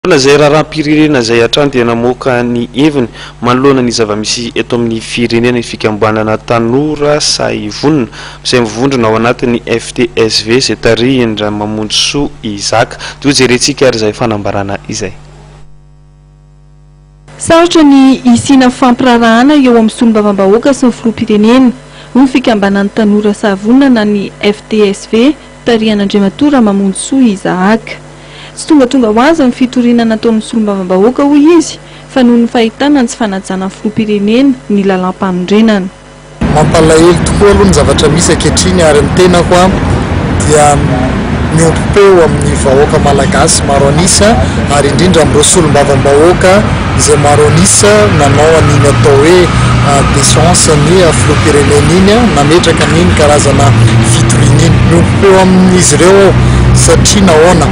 Izay raharaham-pirenena izay hatrany dia namoaka ny heviny manoloana ny zava-misy eto amin'ny firenena ny fikambanana Tanora Sahy Vonona izay mivondrona ao anatin'ny FTSV izay tarihin-dRamamonjisoa Isaac. Dia hojerentsika ary izay fanambarana izay. Sarotra ny hisiana fifampiraharahana eo amin'ny solombavambahoaka sy ny filoham-pirenena, hoy ny fikambanan'ny Tanora Sahy Vonona na ny FTSV, tarihan'Andriamatoa Ramamonjisoa Isaac. Tsy tongatonga ho azy ny fitoriana nataon'ny solombavambahoaka, hoy izy, fa noho ny fahitana ny tsy fanajana ny filoham-pirenena ny lalàmpanorenana. Mampalahelo tokoa aloha ny zavatra misy ankehitriny ary ny tenako dia miombom-peo amin'ny vahoaka malagasy maro an'isa ary indrindra amin'ireo solombavambahoaka izay maro an'isa nanao an'iny atao hoe déchéance ny filoham-pirenena iny, nametraka an'iny karazana fitoriana iny. Miombom-peo amin'izy ireo aho satria nahoana?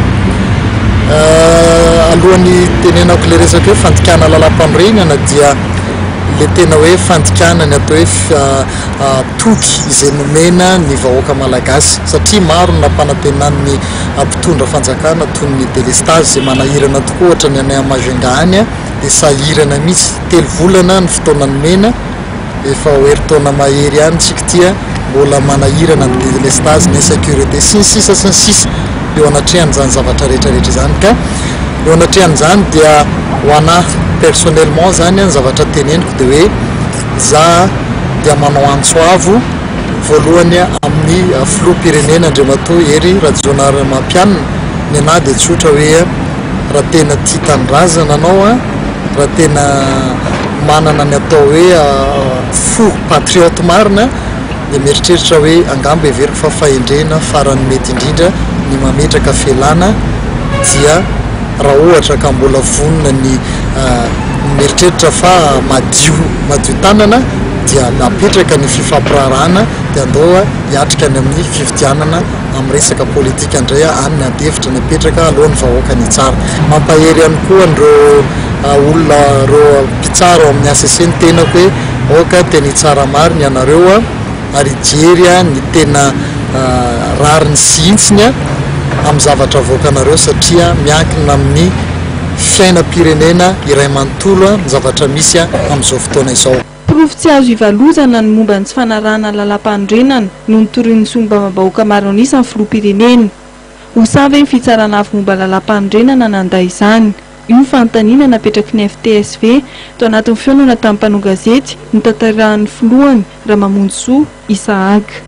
Alohan'ny hitenenako ilay resaka hoe fandikana lalàmpanorenana dia ilay tena hoe fandikana ny atao hoe toky izay nomena ny vahoaka malagasy satria maro ny nampanantenan'ny mpitondra fanjakana toy ny delestazy izay manahirana tokoa ohatra ny any Majunga any dia sahirana mihitsy, telo volana ny fotoana nomena, efa ho herintaona mahery ihany tsika ity a, mbola manahirana ny delestazy, ny insécurité sy ny sisa sy ny sisa eo anatrehan'izany zavatra rehetra rehetra izany ka eo anatrehan'izany dia ho anah personnellement zany ny zavatra teneniko dia hoe za dia manao antso avo voalohany amin'ny filoham-pirenena Andriamatoa Hery Rajaonarimampianina, ny anah dia tsotra hoe raha tena tia tanindrazana anao an, raha tena manana ny atao hoe fo patriote marina dia mieritreritra hoe angamba heveriko fa fahendrena farany mety indrindra ny mametraka fialana dia raha ohatra ka mbola vonona ny mieritreritra fa madio madio tanana dia apetraka ny fifampiraharahana dia andao hiatrika any amin'ny fifidianana amin'ny resaka politika indray any ny ady hevitra ny apetraka aloha ny vahoaka ny hitsara. Mampahery ihany koa an'ireo olona ireo mpitsara ao amin'ny HCC ny tenako hoe aoka tena hitsara marina ianareo ary hijery ny tena rariny sy hintsiny amin'ny zavatra avoakanareo satria miankina amin'ny fiainam-pirenena iray manontolo ny zavatra misy amin'izao fotoana izao. Porofo tsy azo ivalozana ny momba ny tsy fanarahana ny lalàmpanorenana no notorian'ny solombavambahoaka maro an'isa ny filoham-pirenena. Ho sahy ve ny fitsarana avo momba ny lalàmpanorenana nandà izany? Io ny fanontaniana napetraky ny FTSV tao anatin'ny fihaonana tamin'ny mpanao gazety notanterahin'ny filohany, Ramamonjisoa Isaac.